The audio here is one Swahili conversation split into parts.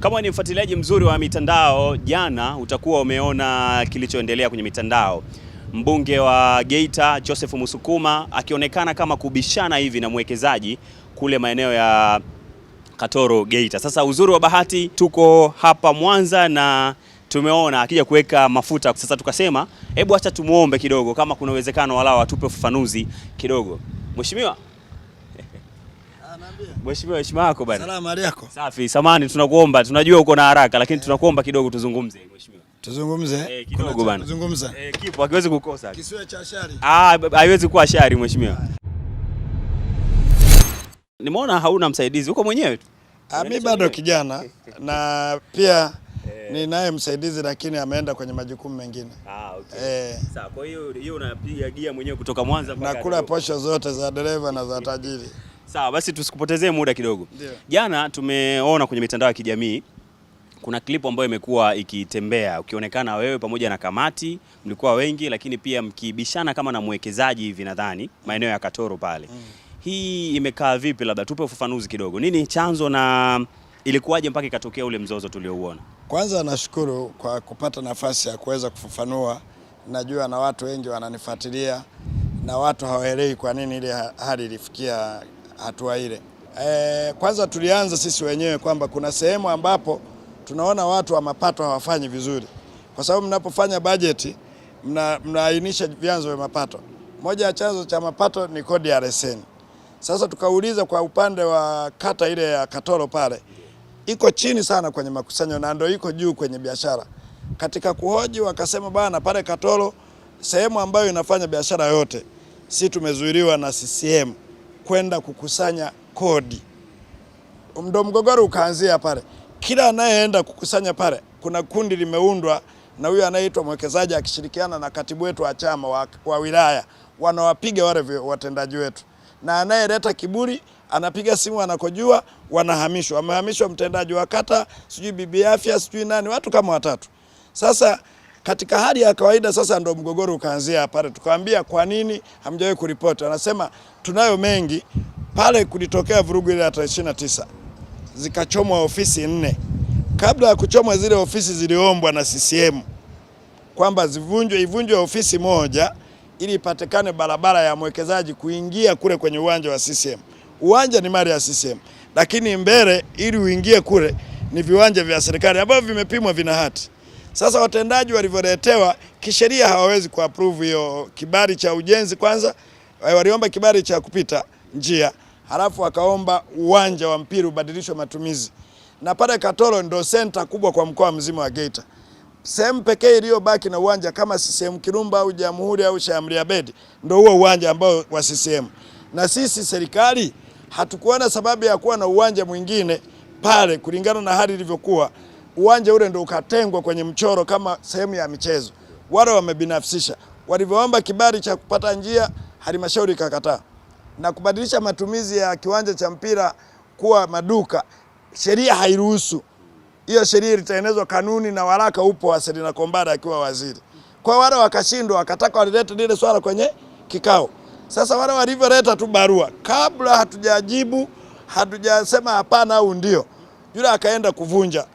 Kama ni mfuatiliaji mzuri wa mitandao, jana utakuwa umeona kilichoendelea kwenye mitandao. Mbunge wa Geita Joseph Musukuma akionekana kama kubishana hivi na mwekezaji kule maeneo ya Katoro Geita. Sasa uzuri wa bahati tuko hapa Mwanza na tumeona akija kuweka mafuta. Sasa tukasema hebu acha tumuombe kidogo, kama kuna uwezekano walau atupe ufafanuzi kidogo. Mheshimiwa, Mheshimiwa, heshima yako bana. Salamu alaykum. Safi, samani, tunakuomba, tunajua uko na haraka lakini tunakuomba kidogo tuzungumze mheshimiwa. Tuzungumze? Kidogo bana. Tuzungumze. Kipo hakiwezi kukosa. Kisiwe cha shari. Ah, haiwezi kuwa shari mheshimiwa. Nimeona hauna msaidizi, uko mwenyewe tu. Ah, mimi bado kijana na pia ninaye msaidizi lakini ameenda kwenye majukumu mengine. Ah, okay. Sawa, kwa hiyo hiyo unapiga gia mwenyewe kutoka Mwanza mpaka Nakula posho zote za dereva na za tajiri. Sawa, basi tusikupotezee muda kidogo. Ndio. Jana tumeona kwenye mitandao ya kijamii kuna klipu ambayo imekuwa ikitembea ukionekana wewe pamoja na kamati mlikuwa wengi, lakini pia mkibishana kama na mwekezaji hivi nadhani maeneo ya Katoro pale. Hii imekaa vipi? Labda tupe ufafanuzi kidogo, nini chanzo na ilikuwaje mpaka ikatokea ule mzozo tuliouona? Kwanza nashukuru kwa kupata nafasi ya kuweza kufafanua. Najua na watu wengi wananifuatilia na watu hawaelewi kwa nini ile hali ilifikia hatua ile. Kwanza tulianza sisi wenyewe kwamba kuna sehemu ambapo tunaona watu wa mapato hawafanyi vizuri, kwa sababu mnapofanya bajeti mnaainisha vyanzo vya mapato. Moja ya chanzo cha mapato ni kodi ya leseni. Sasa tukauliza kwa upande wa kata ile ya Katoro pale iko chini sana kwenye makusanyo na ndio iko juu kwenye biashara. Katika kuhoji wakasema bana, pale Katoro sehemu ambayo inafanya biashara yote, si tumezuiliwa na CCM kwenda kukusanya kodi. Ndio mgogoro ukaanzia pale. Kila anayeenda kukusanya pale, kuna kundi limeundwa na huyu anayeitwa mwekezaji akishirikiana na katibu wetu wa chama wa wilaya, wanawapiga wale watendaji wetu, na anayeleta kiburi anapiga simu anakojua, wanahamishwa. Wamehamishwa mtendaji wa kata, sijui bibi afya, sijui nani, watu kama watatu. Sasa katika hali ya kawaida sasa ndo mgogoro ukaanzia pale. Tukaambia kwa nini hamjawahi kuripoti? Anasema tunayo mengi. Pale kulitokea vurugu ile ya tarehe 29, zikachomwa ofisi 4. Kabla ya kuchomwa zile ofisi ziliombwa na CCM kwamba ivunjwe ofisi moja ili ipatikane barabara ya mwekezaji kuingia kule kwenye uwanja wa CCM. Uwanja ni mali ya CCM, lakini mbele ili uingie kule ni viwanja vya serikali ambavyo vimepimwa, vina hati. Sasa watendaji walivyoletewa kisheria hawawezi kuapprove hiyo kibali cha ujenzi. Kwanza waliomba kibali cha kupita njia, halafu wakaomba uwanja wa mpira ubadilishwe matumizi. Na pale Katoro ndo senta kubwa kwa mkoa mzima wa Geita. Sehemu pekee iliyobaki na uwanja kama CCM Kirumba au Jamhuri au Shamri Abedi ndo huo uwanja ambao wa CCM. Na sisi serikali hatukuona sababu ya kuwa na uwanja mwingine pale kulingana na hali ilivyokuwa. Uwanja ule ndo ukatengwa kwenye mchoro kama sehemu ya michezo. Wale wamebinafsisha. Walivyoomba kibali cha kupata njia, halmashauri ikakataa. Na kubadilisha matumizi ya kiwanja cha mpira kuwa maduka, sheria hairuhusu. Hiyo sheria ilitengenezwa, kanuni na waraka upo wa Selina Kombara akiwa waziri. Kwa wale wakashindwa, wakataka walilete lile swala kwenye kikao. Sasa wale walivyoleta tu barua, kabla hatujajibu, hatujasema hapana au ndio, yule akaenda kuvunja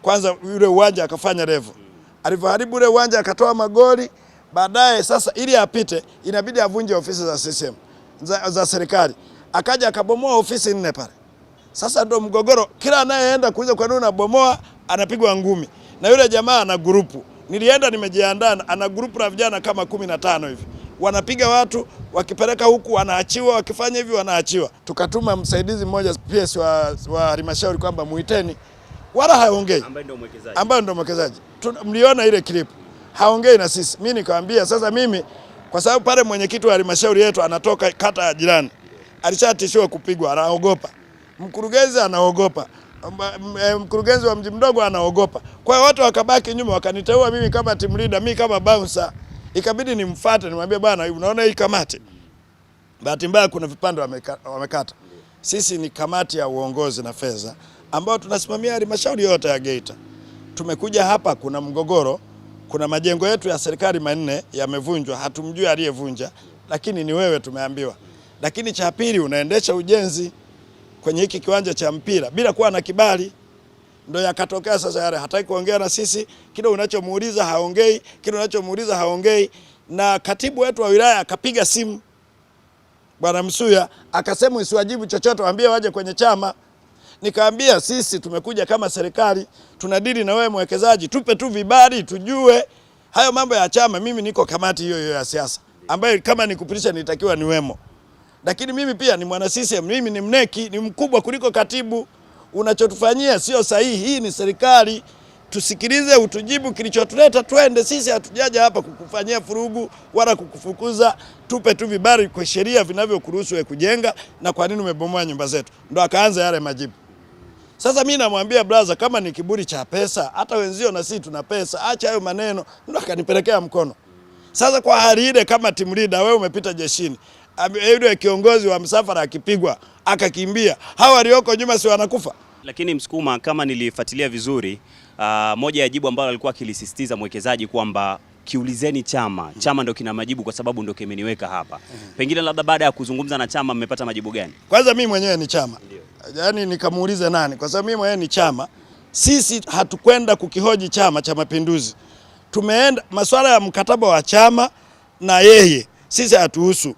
kwanza yule uwanja, akafanya revo. Alivyoharibu ule uwanja akatoa magoli. Baadaye sasa ili apite inabidi avunje ofisi za CCM za serikali. Akaja akabomoa ofisi 4 pale. Sasa ndo mgogoro, kila anayeenda kuuliza kwa nini unabomoa anapigwa ngumi. Na yule jamaa ana grupu. Nilienda nimejiandaa, ana grupu la vijana kama 15 hivi. Wanapiga watu, wakipeleka huku wanaachiwa, wakifanya hivi wanaachiwa. Tukatuma msaidizi mmoja PS wa halmashauri kwamba muiteni. Wala haongei. Ambaye ndio mwekezaji. Ambaye ndio mwekezaji. Mliona ile clip. Haongei na sisi. Mimi nikamwambia sasa mimi kwa sababu pale mwenyekiti wa halmashauri yetu anatoka kata ya jirani. Alishatishiwa kupigwa, anaogopa. Mkurugenzi anaogopa. Mkurugenzi wa mji mdogo anaogopa. Kwa hiyo watu wakabaki nyuma, wakaniteua mimi kama team leader, mimi kama bouncer. Ikabidi nimfuate nimwambie bwana, unaona hii kamati? Bahati mbaya kuna vipande wamekata. Sisi ni kamati ya uongozi na fedha ambao tunasimamia halmashauri yote ya Geita. Tumekuja hapa kuna mgogoro, kuna majengo yetu ya serikali 4 yamevunjwa, hatumjui aliyevunja, lakini ni wewe tumeambiwa. Lakini cha pili unaendesha ujenzi kwenye hiki kiwanja cha mpira bila kuwa na kibali. Ndo yakatokea sasa yale, hataki kuongea na sisi, kile unachomuuliza haongei, kile unachomuuliza haongei. Na katibu wetu wa wilaya akapiga simu Bwana Msuya akasema usiwajibu chochote, waambie waje kwenye chama. Nikaambia sisi tumekuja kama serikali, tunadili na wewe mwekezaji, tupe tu vibali tujue hayo mambo ya chama. Mimi niko kamati hiyo hiyo ya siasa ambayo kama nikupitisha nitakiwa niwemo, lakini mimi pia ni mwana CCM, mimi ni mneki, ni mkubwa kuliko katibu. Unachotufanyia sio sahihi. Hii ni serikali, tusikilize, utujibu kilichotuleta, twende. Sisi hatujaja hapa kukufanyia furugu wala kukufukuza. Tupe tu vibali kwa sheria vinavyokuruhusu wewe kujenga, na kwa nini umebomoa nyumba zetu? Ndo akaanza yale majibu. Sasa mimi namwambia brother, kama ni kiburi cha pesa, hata wenzio na sisi tuna pesa, acha hayo maneno. Ndo akanipelekea mkono. Sasa kwa hali ile, kama team leader, wewe umepita jeshini, yule kiongozi wa msafara akipigwa akakimbia, hawa walioko nyuma si wanakufa? Lakini Msukuma, kama nilifuatilia vizuri, moja ya jibu ambalo alikuwa akilisisitiza mwekezaji kwamba kiulizeni chama, chama ndo kina majibu kwa sababu ndo kimeniweka hapa. Pengine labda baada ya kuzungumza na chama mmepata majibu gani? Kwanza mimi mwenyewe ni chama, yaani nikamuulize nani? Kwa sababu mimi mwenyewe ni chama. Sisi hatukwenda kukihoji Chama cha Mapinduzi, tumeenda masuala ya mkataba wa chama na yeye, sisi hatuhusu.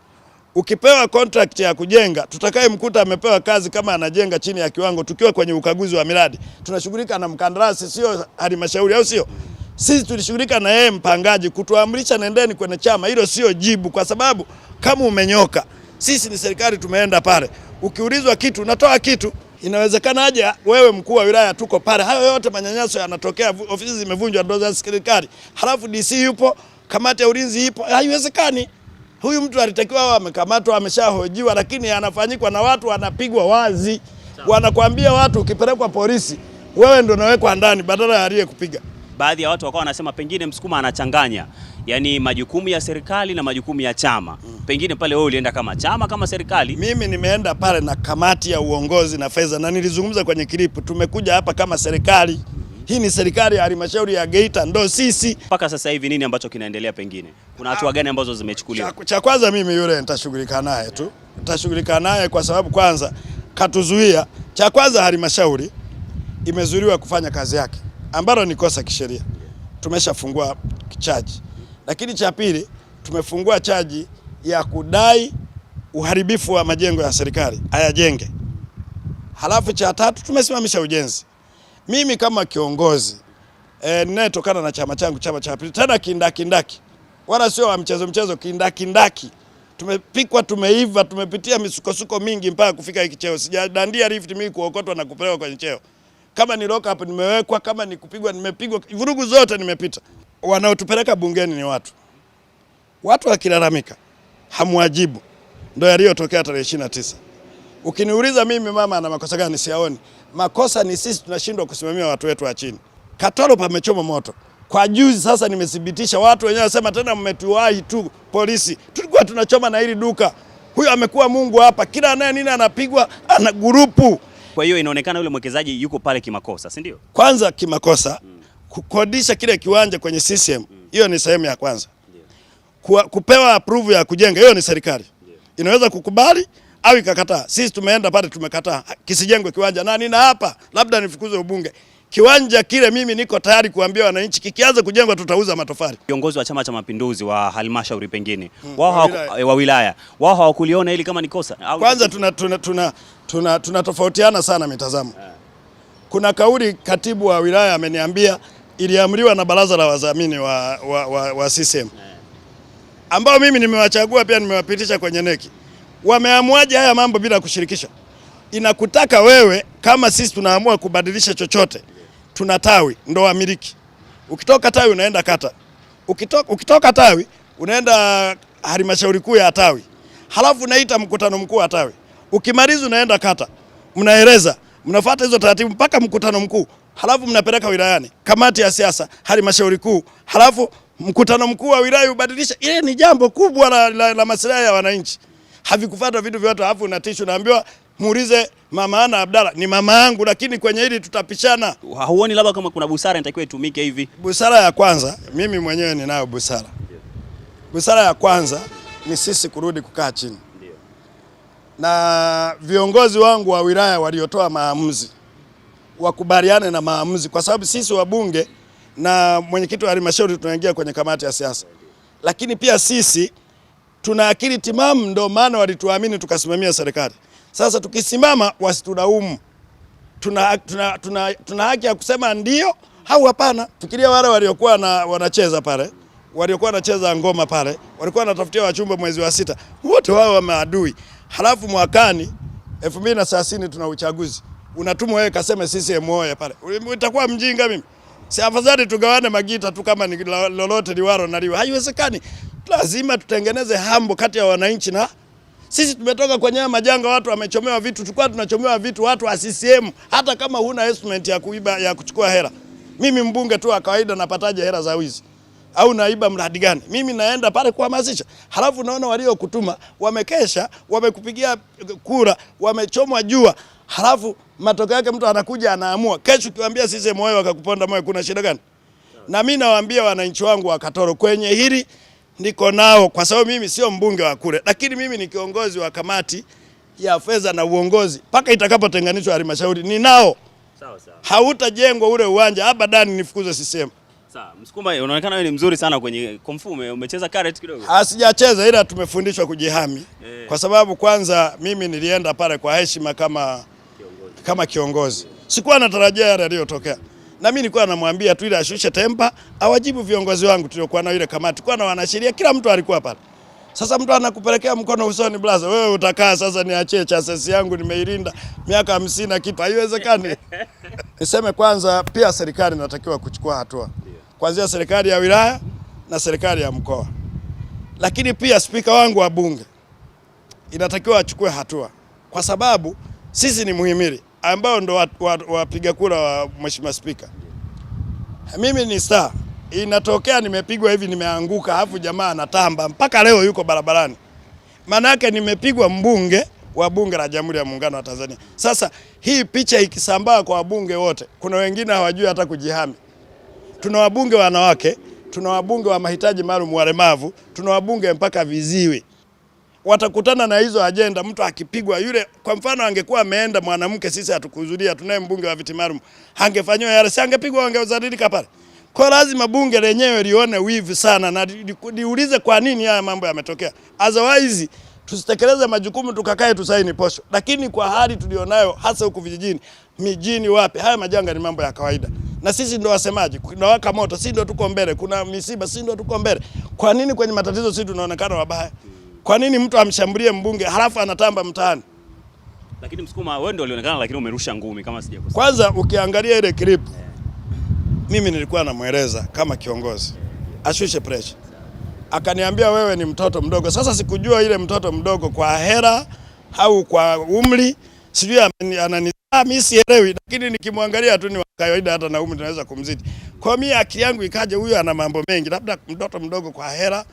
Ukipewa contract ya kujenga, tutakayemkuta amepewa kazi kama anajenga chini ya kiwango, tukiwa kwenye ukaguzi wa miradi tunashughulika na mkandarasi, sio halmashauri, au sio? Sisi tulishughulika na yeye mpangaji, kutuamrisha nendeni kwenye chama, hilo sio jibu, kwa sababu kama umenyoka, sisi ni serikali, tumeenda pale. Ukiulizwa kitu unatoa kitu. Inawezekanaje wewe mkuu wa wilaya, tuko pale, hayo yote manyanyaso yanatokea, ofisi zimevunjwa, ndo za serikali, halafu DC yupo, kamati ya ulinzi ipo, haiwezekani. Huyu mtu alitakiwa awe amekamatwa, ameshahojiwa, lakini anafanyikwa na watu wanapigwa wazi. Wanakuambia watu ukipelekwa polisi wewe ndio unawekwa ndani badala ya aliyekupiga. Baadhi ya watu wakawa wanasema pengine Msukuma anachanganya, yaani majukumu ya serikali na majukumu ya chama. Pengine pale wewe ulienda kama chama kama serikali. Mimi nimeenda pale na kamati ya uongozi na fedha, na nilizungumza kwenye klipu, tumekuja hapa kama serikali. Hii ni serikali ya halmashauri ya Geita, ndo sisi. Mpaka sasa hivi nini ambacho kinaendelea? Pengine kuna hatua gani ambazo zimechukuliwa? Cha kwanza mimi yule nitashughulika naye tu, nitashughulika naye kwa sababu kwanza katuzuia. Cha kwanza halmashauri imezuiliwa kufanya kazi yake ambalo ni kosa kisheria, tumeshafungua chaji. Lakini cha pili tumefungua chaji ya kudai uharibifu wa majengo ya serikali ayajenge. Halafu cha tatu tumesimamisha ujenzi. Mimi kama kiongozi ninayetokana na chama changu, Chama cha Mapinduzi, tena kindakindaki, wala sio wa mchezo mchezo, kindakindaki. Tumepikwa, tumeiva, tumepitia misukosuko mingi mpaka kufika hiki cheo. Sijadandia lift mimi kuokotwa na kupelekwa kwenye cheo. Kama ni lock up nimewekwa, kama ni kupigwa nimepigwa, vurugu zote nimepita. Wanaotupeleka bungeni ni watu. Watu wakilalamika hamwajibu. Ndio yaliyotokea tarehe 29. Ukiniuliza mimi mama ana makosa gani, siyaoni. Makosa ni sisi tunashindwa kusimamia watu wetu wa chini. Katoro pamechoma moto. Kwa juzi sasa nimethibitisha, watu wenyewe wasema tena mmetuwahi tu polisi. Tulikuwa tunachoma na hili duka. Huyu amekuwa Mungu hapa. Kila anaye nini anapigwa, ana grupu. Kwa hiyo inaonekana yule mwekezaji yuko pale kimakosa, si ndio? Kwanza kimakosa, kukodisha kile kiwanja kwenye CCM, hiyo ni sehemu ya kwanza. Kupewa approve ya kujenga, hiyo ni serikali. Inaweza kukubali au ikakataa. Sisi tumeenda pale tumekataa, kisijengwe kiwanja. Na nina hapa labda nifukuze ubunge. Kiwanja kile mimi niko tayari kuambia wananchi kikianza kujengwa tutauza matofali. Viongozi wa Chama cha Mapinduzi wa halmashauri pengine wao wa wilaya wao hawakuliona hili kama ni kosa? Kwanza tunatofautiana sana mitazamo. Kuna kauli katibu wa wilaya ameniambia iliamriwa na baraza la wadhamini wa CCM ambao mimi nimewachagua pia nimewapitisha kwenye neki. Wameamuaje haya mambo bila kushirikisha? Inakutaka wewe, kama sisi tunaamua kubadilisha chochote, tuna tawi ndo wamiliki. Ukitoka tawi unaenda kata, ukitoka tawi unaenda halmashauri kuu ya tawi, halafu unaita mkutano mkuu wa tawi. Ukimaliza unaenda kata, mnaeleza, mnafuata hizo taratibu mpaka mkutano mkuu, halafu mnapeleka wilayani, kamati ya siasa, halmashauri kuu, halafu mkutano mkuu wa wilaya ubadilisha. Ile ni jambo kubwa la maslahi ya wananchi. Havikufuata vitu vyote, halafu unatisha, unaambiwa muulize mama Ana Abdalla. Ni mama yangu, lakini kwenye hili tutapishana. Huoni labda kama kuna busara inatakiwa itumike hivi? Busara ya kwanza, mimi mwenyewe ninayo busara. Busara ya kwanza ni sisi kurudi kukaa chini na viongozi wangu wa wilaya waliotoa maamuzi wakubaliane na maamuzi, kwa sababu sisi wabunge na mwenyekiti wa halmashauri tunaingia kwenye kamati ya siasa, lakini pia sisi tuna akili timamu, ndio maana walituamini tukasimamia serikali. Sasa tukisimama wasitulaumu. Tuna haki ya kusema ndio au hapana. Fikiria wale waliokuwa na wanacheza pale, waliokuwa wanacheza ngoma pale, walikuwa wanatafutia wachumba mwezi wa 6, wote wao wa maadui. Halafu mwakani 2030 tuna uchaguzi, unatumwa wewe kaseme CCM oye pale, utakuwa mjinga mimi? Si afadhali tugawane magita tu kama ni lolote liwalo na liwe? Haiwezekani. Lazima tutengeneze hambo kati ya wananchi na sisi. Tumetoka kwenye majanga, watu wamechomewa vitu, tulikuwa tunachomewa vitu watu wa CCM, hata kama huna instrument ya kuiba ya kuchukua hela. Mimi mbunge tu wa kawaida napataje hela za wizi? Au naiba mradi gani? Mimi naenda pale kuhamasisha. Halafu naona waliokutuma wamekesha, wamekupigia kura, wamechomwa jua. Halafu matokeo yake mtu anakuja anaamua. Kesho ukiwaambia CCM moyo wakakuponda moyo, kuna shida gani? Na mimi nawaambia wananchi wangu wa Katoro, kwenye hili niko nao, kwa sababu mimi sio mbunge wa kule, lakini mimi ni kiongozi wa kamati ya fedha na uongozi mpaka itakapotenganishwa halmashauri ninao. Sawa sawa. Hautajengwa ule uwanja abadani nifukuze CCM. Sawa, Msukuma, unaonekana wewe ni mzuri sana kwenye kung fu, umecheza karate kidogo? Sijacheza, ila tumefundishwa kujihami. Kwa sababu kwanza mimi nilienda pale kwa heshima kama kiongozi. Kama kiongozi. Sikuwa natarajia yale yaliyotokea. Na mimi nilikuwa namwambia tu ile ashushe tempa, awajibu viongozi wangu tuliokuwa nao ile kamati. Kwa na wanasheria, kila mtu alikuwa pale. Sasa mtu anakupelekea mkono usoni, blaza, wewe utakaa sasa niachie chasesi yangu nimeilinda miaka 50 na kitu, haiwezekani. Niseme kwanza pia serikali inatakiwa kuchukua hatua. Kuanzia serikali ya wilaya na serikali ya mkoa. Lakini pia spika wangu wa bunge inatakiwa achukue hatua, kwa sababu sisi ni muhimili ambao ndo wapiga kura wa Mheshimiwa Spika. Mimi ni star. Inatokea nimepigwa hivi, nimeanguka, alafu jamaa anatamba mpaka leo yuko barabarani. Maana yake nimepigwa mbunge wa bunge la Jamhuri ya Muungano wa Tanzania. Sasa hii picha ikisambaa kwa wabunge wote, kuna wengine hawajui hata kujihami. Tuna wabunge wanawake, tuna wabunge wa mahitaji maalum walemavu, tuna wabunge mpaka viziwi. Watakutana na hizo ajenda, mtu akipigwa yule, kwa mfano angekuwa ameenda mwanamke, sisi hatukuhudhuria, tunaye mbunge wa viti maalum, angefanywa yale, si angepigwa, angezalilika pale. Kwa lazima bunge lenyewe lione wivu sana na liulize kwa nini haya mambo yametokea. Otherwise tusitekeleze majukumu tukakae tusaini posho. Lakini kwa hali tulionayo hasa huku vijijini, mijini wapi, haya majanga ni mambo ya kawaida. Na sisi ndo wasemaji, kunawaka moto, sisi ndo tuko mbele, kuna misiba, sisi ndo tuko mbele. Kwa nini kwenye matatizo sisi tunaonekana wabaya? Kwa nini mtu amshambulie mbunge halafu anatamba mtaani? Lakini Msukuma, wewe ndio ulionekana, lakini umerusha ngumi kama sijakosea. Kwanza ukiangalia ile clip, mimi nilikuwa namueleza kama kiongozi ashushe pressure. Akaniambia wewe ni mtoto mdogo. Sasa sikujua ile mtoto mdogo kwa hera au kwa umri, sijui anani, mimi sielewi, lakini nikimwangalia tu ni wa kawaida, hata na umri naweza kumzidi. Kwa mimi akili yangu ikaje, huyu ana mambo mengi, labda mtoto mdogo kwa hera,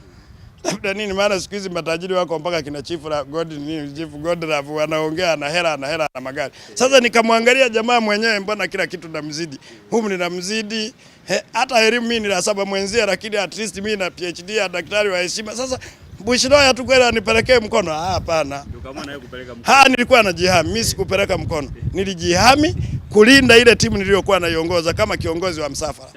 labda nini, maana siku hizi matajiri wako mpaka kina Chief la God nini, Chief Godlove wanaongea na hela na hela na magari. Sasa nikamwangalia jamaa mwenyewe, mbona kila kitu namzidi, humu ninamzidi, hata elimu mimi ni la saba mwenzie, lakini at least mimi na PhD ya daktari wa heshima. Sasa Bushroya tu kweli anipelekee mkono? Hapana. Nilikuwa najihami, mimi sikupeleka mkono. Nilijihami kulinda ile timu niliyokuwa naiongoza kama kiongozi wa msafara.